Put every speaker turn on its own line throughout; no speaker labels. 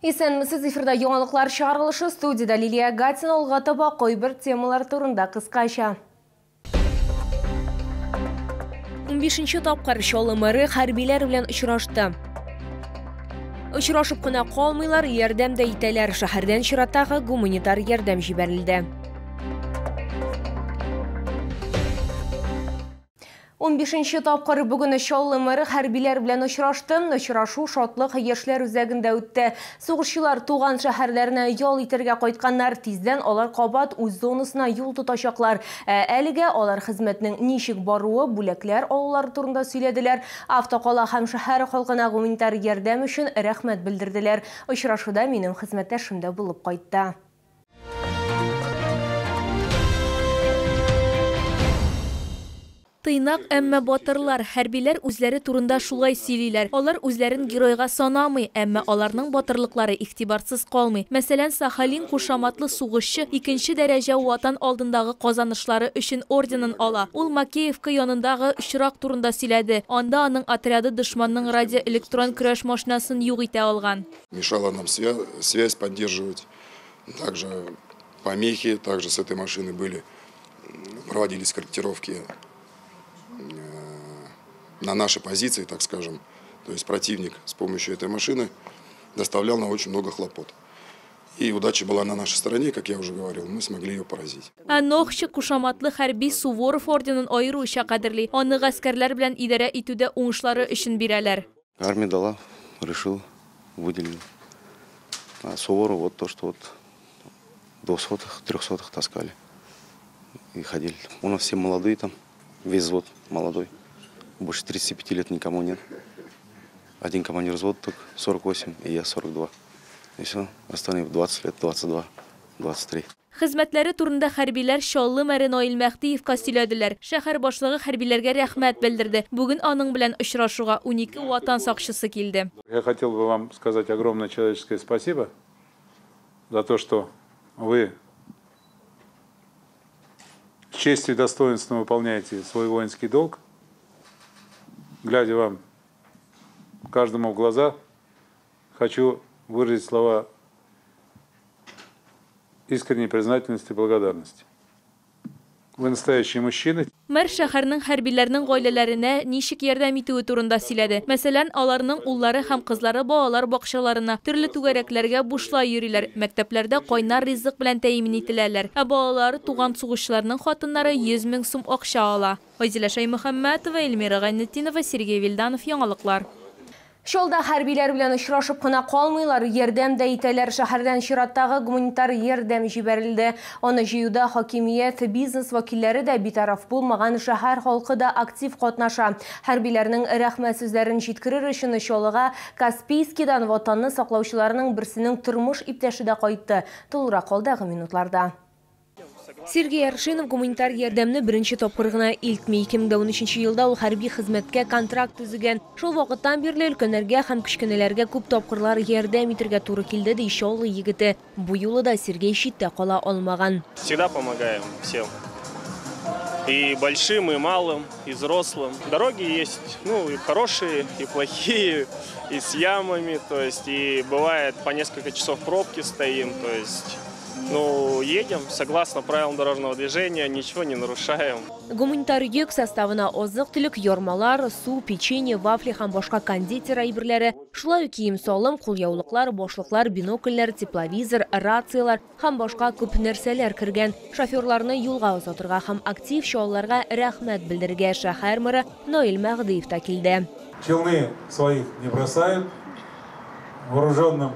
Исәнмесез, эфирда яңалыклар чыгарылышы, студияда Лилия Гатина. Алга таба кайбер темалар турында кыскача. 15нче тапкыр Чаллы мэры хәрбиләр белән очрашты. Очрашып кына калмыйлар, ярдәм дә итәләр. Шәһәрдән чираттагы гуманитар ярдәм җибәрелде. 15нче тапкыр бүген Чаллы мэры хәрбиләр белән очрашты. Очрашу Шатлык яшьләр үзәгендә үтте. Сугышчылар туган шәһәрләренә ял итәргә кайтканнар. Тиздән алар кабат үз зонасына юл тотачаклар. Әлегә алар хезмәтнең ничек баруы, бүләкләр алулары турында сөйләделәр. Автокала һәм шәһәр халкына гуманитар ярдәм өчен рәхмәт белдерделәр. Очрашуда минем хезмәттәшем дә булып кайтты.
Тыйнак, әмма батырлар, хәрбиләр үзләре турында шулай сөйлиләр. Алар үзләрен геройга санамый, әмма аларның батырлыклары игътибарсыз калмый. Мәсәлән, Сахалин кушаматлы сугышчы икенче дәрәҗә Ватан алдындагы казанышлары өчен орденын ала. Ул Макеевка янындагы очрак турында сөйләде. Анда аның отряды дошманның радиоэлектрон көрәш машинасын юк итә алган.
Мешала нам связь поддерживать. Также помехи, также с этой машины были, проводились корректировки на наши позиции, так скажем. То есть противник с помощью этой машины доставлял нам очень много хлопот. И удача была на нашей стороне, как я уже говорил, мы смогли ее поразить.
Ә Нохчы кушаматлы хәрби Суворов орденын аеруча кадерли. Аны гаскәрләр белән идарә итүдә уңышлары өчен бирәләр.
Армия дала, решил, выделил. А Суворов вот то, что вот 200-х, 300-х таскали и ходили. У нас все молодые там, весь взвод молодой. Больше 35 лет никому нет. Один командир взвода только 48, и я 42. И все, остальные 20 лет, 22, 23.
Хезмәтләре турында хәрбиләр Чаллы мэры Наил Мәһдиевка сөйләделәр. Шәһәр башлыгы хәрбиләргә рәхмәт белдерде. Бүген аның белән очрашуга 12 ватан сакчысы килде.
Я хотел бы вам сказать огромное человеческое спасибо за то, что вы с честью и достоинством выполняете свой воинский долг. Глядя вам каждому в глаза, хочу выразить слова искренней признательности и благодарности. Вы настоящие мужчины.
Мэр шәһәрнең хәрбиләрнең гаиләләренә ничек ярдәм итүе турында сөйләде. Мәсәлән, аларның уллары һәм кызлары балалар бакчаларына, төрле түгәрәкләргә бушлай йөриләр, мәктәпләрдә кайнар ризык белән тәэмин ителәләр. Ә балалары туган сугышчыларның хатыннары 100 мең сум акча ала. Айзилә Шәймөхәммәтова, Эльмира Гайнетдинова, Сергей Вильданов, яңалыклар.
Чаллыда хәрбиләр белән очрашып кына калмыйлар, ярдәм дә итәләр. Шәһәрдән чираттагы гуманитар ярдәм җибәрелде. Аны җыюда хакимият, бизнес вәкилләре дә битараф булмаган, шәһәр халкы да актив катнаша. Хәрбиләрнең рәхмәт сүзләрен җиткерер өчен Чаллыга Каспийскидан ватанны саклаучыларның берсенең тормыш иптәше дә кайтты. Тулырак алдагы минутларда. Сергей Аршинов гуманитар ярдәмне беренче тапкыр гына илтми. 2013 елда ул хәрби хезмәткә контракт төзегән. Шул вакыттан бирле өлкәннәргә һәм кечкенәләргә күп тапкырлар ярдәм итәргә туры килде, ди Чаллы егете. Бу юлы да Сергей читтә кала алмаган.
Всегда помогаем всем. И большим, и малым, и взрослым. Дороги есть, ну, и хорошие, и плохие, и с ямами, то есть, и бывает по несколько часов пробки стоим, то есть, ну, едем согласно правилам дорожного движения, ничего не нарушаем.
Гуманитар йөк составына азык-төлек, ярмалар, су, печенье, вафли һәм башка кондитер әйберләре, шулай ук кием-салым, кулъяулыклар, башлыклар, бинокльләр, тепловизор, рациялар һәм башка күп нәрсәләр кергән. Шоферларны юлга озатырга һәм актив чаллыларга рәхмәт белдерергә шәһәр мэры Наил Мәһдиев та килде.
Челны своих не бросают, вооруженным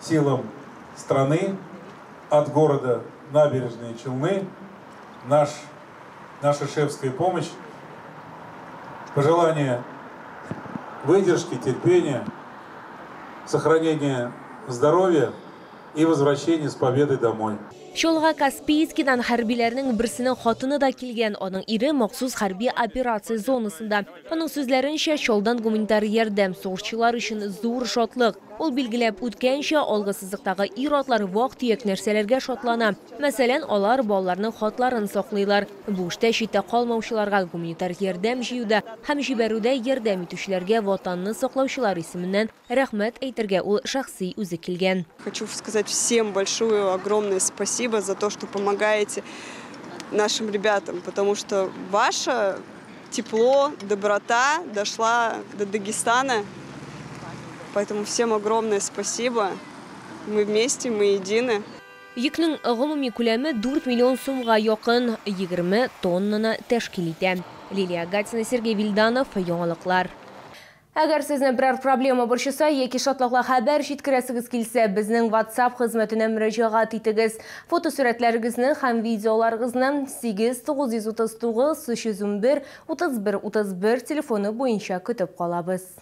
силам страны от города Набережные Челны наша шефская помощь, пожелание выдержки, терпения, сохранения здоровья и возвращения с победой домой.
Чаллыга Каспийскидан хәрбиләрнең берсенең хатыны да килгән. Аның ире махсус хәрби операция зонасында. Аның сүзләренчә, Чаллыдан гуманитар ярдәм сугышчылар өчен зур шатлык. Ул билгеләп үткәнчә, алгы сызыктагы ир-атлар вак-төяк нәрсәләргә шатлана. Мәсәлән, алар балаларның хатларын саклыйлар. Бу эштә читтә калмаучыларга, гуманитар ярдәм җыюда һәм җибәрүдә ярдәм итүчеләргә Ватанны саклаучылар исеменнән рәхмәт әйтергә ул шәхси үзе килгән.
Хочу сказать всем большое, огромное спасибо за то, что помогаете нашим ребятам, потому что ваше тепло, доброта дошла до Дагестана. Поэтому всем огромное спасибо. Мы вместе, мы едины.
Йөкнең гомуми күләме 4 миллион сумга якын, 20 тоннаны тәшкил итә. Лилия Гатина, Сергей Вильданов, Яңалыклар. Әгәр сезне берәр проблема борчыса яки шатлыклы хәбәр җиткерәсегез килсә, безнең WhatsApp хезмәтенә мөрәҗәгать итегез. Фотосурәтләрегезне һәм видеоларыгызны 8 939 311 31 31 телефоны буенча көтеп калабыз.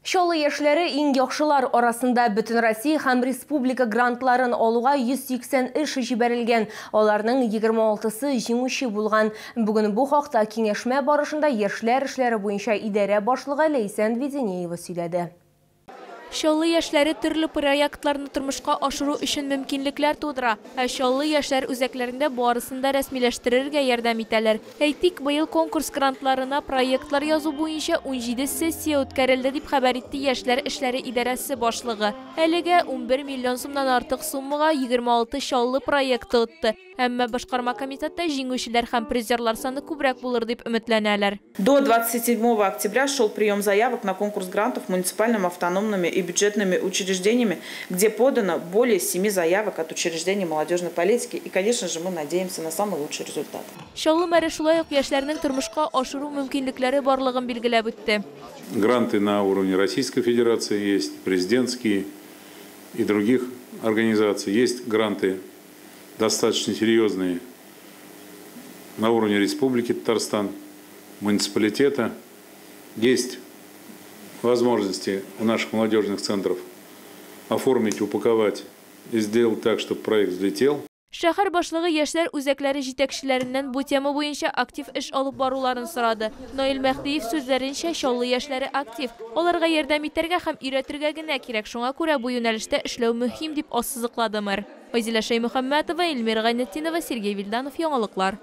Чаллы яшьләре иң яхшылар арасында. Бөтен Россия һәм республика грантларын алуга 180 эш җибәрелгән. Аларның 26-сы җиңүче булган. Бүген бу хакта киңәшмә барышында яшьләр эшләре буенча идарә башлыгы Ләйсән Веденеева сөйләде.
Чаллы яшьләре төрле проектларны тормышка ашыру өчен мөмкинлекләр тудыра, ә Чаллы яшьләр үзәкләрендә барысын да рәсмиләштерергә ярдәм итәләр. Әйтик, быел конкурс грантларына проектлар язу буенча 17 сессия үткәрелде, дип хәбәр итте яшьләр эшләре идарәсе башлыгы. Әлегә 11 миллион сумнан артык суммага 26 Чаллы проекты отты. Әмма башкарма комитетта җиңүчеләр һәм призерлар саны күбрәк булыр дип өметләнәләр.
До 27 октября шел прием заявок на конкурс грантов муниципальными, автономными и бюджетными учреждениями, где подано более 7 заявок от учреждений молодежной политики. И, конечно же, мы надеемся на самый лучший результат.
Чаллы мэры шулай ук яшьләрнең тормышка ашыру мөмкинлекләре барлыгын билгеләп үтте.
Гранты на уровне Российской Федерации есть, президентские и других организаций. Есть гранты достаточно серьезные на уровне Республики Татарстан, муниципалитета. Есть возможности у наших молодежных центров оформить, упаковать и сделать так, чтобы проект взлетел.
Шәһәр башлыгы яшьләр үзәкләре җитәкчеләреннән бу тема буенча актив эш алып баруларын сорады. Наил Мәһдиев сүзләренчә, Чаллы яшьләре актив. Аларга ярдәм итәргә һәм өйрәтергә генә кирәк. Шуңа күрә бу юнәлештә эшләү мөһим, дип ассызыклады мэр. Айзилә Шәймөхәммәтова, Эльмира Гайнетдинова, Сергей Вильданов, Яңалыклар.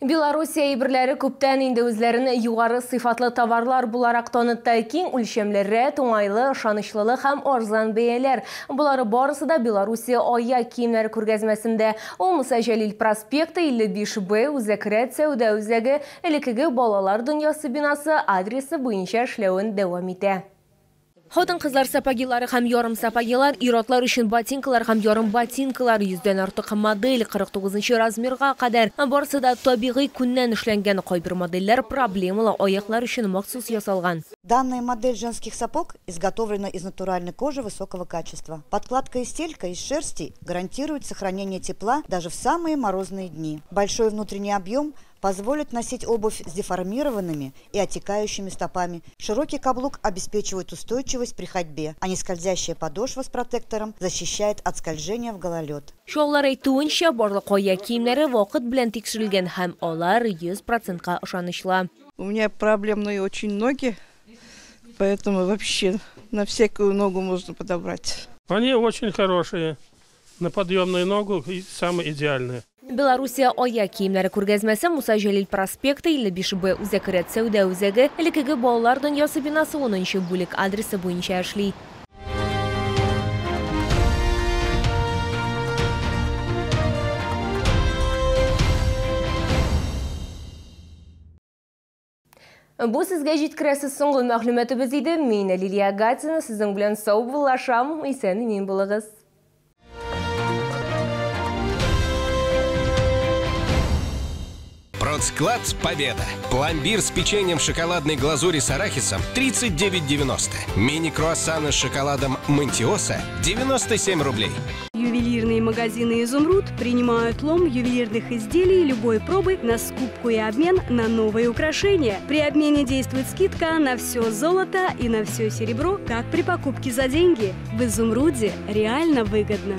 Белоруссия әйберләре күптән инде үзләрен югары сыйфатлы товарлар буларак танытты. Киң үлчәмле рәт, уңайлы, ышанычлылык һәм арзан бәяләр. Болары барысы да Белоруссия аяк киемнәре күргәзмәсендә. Ул Муса Җәлил проспекты 55Б үзәк рәт сәүдә үзәге, элеккеге балалар дөньясы бинасы адресы буенча эшләвен дәвам итә. Хатын-кызлар сапогилары һәм ярым сапогилар, ир-атлар өчен ботинкалар һәм ярым ботинкалар, 100-дән артык модель, 49 размерга кадәр. Барысы да табигый күннән эшләнгән. Кайбер модельләр проблемалы аяклар өчен махсус ясалган.
Данная модель женских сапог изготовлена из натуральной кожи высокого качества. Подкладка и стелька из шерсти гарантирует сохранение тепла даже в самые морозные дни. Большой внутренний объем позволит носить обувь с деформированными и отекающими стопами. Широкий каблук обеспечивает устойчивость при ходьбе, а нескользящая подошва с протектором защищает от скольжения в гололед.
Чаллылар әйтүенчә, барлык аяк киемнәре вакыт белән тикшерелгән һәм алар 100%-ка ышанычлы.
У меня проблемные очень ноги, поэтому вообще на всякую ногу можно подобрать.
Они очень хорошие, на подъемную ногу самые идеальные.
Белоруссия аяк киемнәре күргәзмәсе Муса Җәлил проспекты 55Б үзәк рәт сәүдә үзәге, элеккеге балалар дөньясы бинасы 10 бүлек адресы буенча эшли. Бу сезгә җиткерәсе соңгы мәгълүматыбыз иде. Мин Лилия Гатина сезнең белән саубуллашам. Исән-имин булыгыз.
Продсклад «Победа». Пломбир с печеньем шоколадной глазури с арахисом 39,90. Мини-круассаны с шоколадом «Мантиоса» 97 рублей.
Ювелирные магазины «Изумруд» принимают лом ювелирных изделий любой пробы на скупку и обмен на новые украшения. При обмене действует скидка на все золото и на все серебро, как при покупке за деньги. В «Изумруде» реально выгодно.